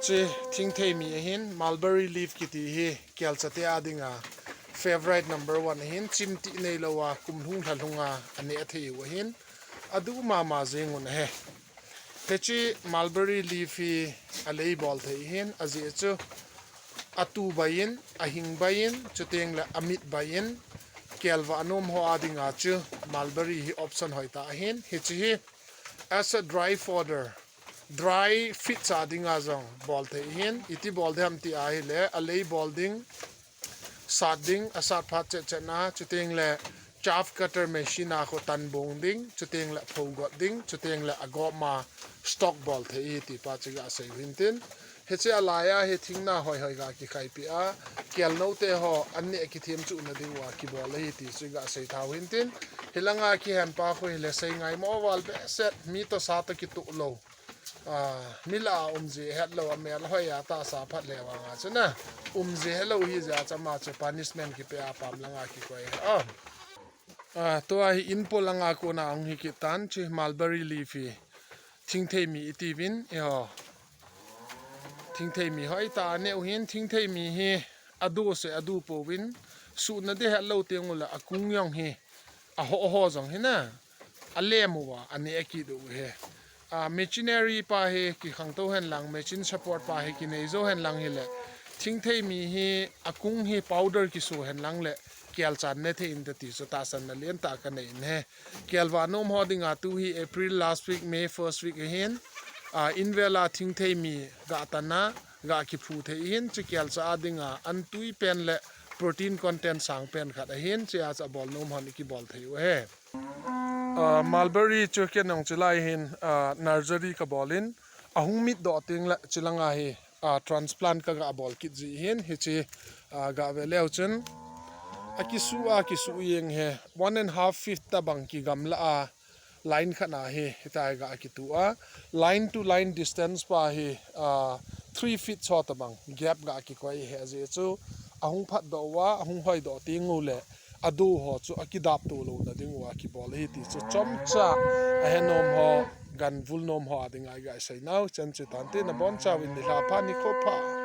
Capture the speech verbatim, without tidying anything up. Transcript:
Hiche thingthei mi ahin, mulberry leaf kiti hi kelcha te a dinga favourite number one ahin, chimtih neilou a kum lhung lha lhunga aneh thei u ahin, adu mama jeng un ahi. Hiche mulberry leaf hi alei bol thei ahin, ajeh chu atu bai in, ahing bai in, chuteng le amit bai in, kelva anom ho a dinga chu mulberry hi option hoitah ahin, hiche hi as a dry fodder, dry feed cha dinga jong bol thei ahin, iti bol ding ham ti ahile, alei bol ding, sat ding, asat phat chet chet na, chuteng le chaff cutter machine a khu tan bong ding, chuteng le pho got ding, chuteng le agop ma stock bol thei ahi ti pa chu ga sei u hintin. Hiche alai a hi thingna hoi hoi ga kikhai pi a, kel nou te ho an neh kithem chuh na ding uva kibol ahi ti chu ga sei thau hintin. Hilanga kihen pa khu hile sei ngai mo val behseh, mi toh sa toh kituh lou. Ah, mi lah a um ji hetlou, amel hoi a tahsa phat le vanga chu na. Um ji hetlou hi jeh a chu ama chu punishment kipe a pam langa kikoi ahi. Ah, tua hi in pol langa kona hung hi kit tan, hiche mulberry leaf hi. Thingthei mi iti uvin, eiho. Thingthei mi hoitah a neh u hin, thingthei mi hi adu se adu pouvin, suhna ding hetlou teng ule akung jong hi, ahoh ho jong hi na. Alem uva, aneh kit u ahi. Ah, machinery pa hi kikhangtou hen lang, machine support pa hi kinei jou hen lang hile, thingthei mi hi akung hi powder kisu hen lang le, kelcha neh thei inte ti chu tahsanna lentah kanei in ahi. Kelva nom ho dinga tu hi April last week, May first week ahin, ah, in vel a thingthei mi ga tan a, ga kiphu thei ahin, hiche kelcha a dinga an tui pen le protein content sang pen khat ahin, hiche a chu abol nom hon ikibol thei u ahi. Ah, mulberry chu ken jong chulai hin, ah, nursery kabol in, ahung mit doh teng le chulanga hi, ah, transplant kaga bol kit ji hin, hiche, ah, ga ve leu chun. Akisu a, kisu jeng hi, one and half feet tabang kigamla a, line khat na hi, hitia ga kitu a, line to line distance pa hi, ah, three feet cho tabang gap ga kikoi ahi, ajeh chu ahung phat doh uva, ahung hoi doh teng ule, adu ho chu akidap to louna ding uva kibol ahi ti chu chomcha ahe nom ho, ganvul nom ho a dinga iga sei nau, chan chu tante nabonchauvin nilhah pha nikho pha.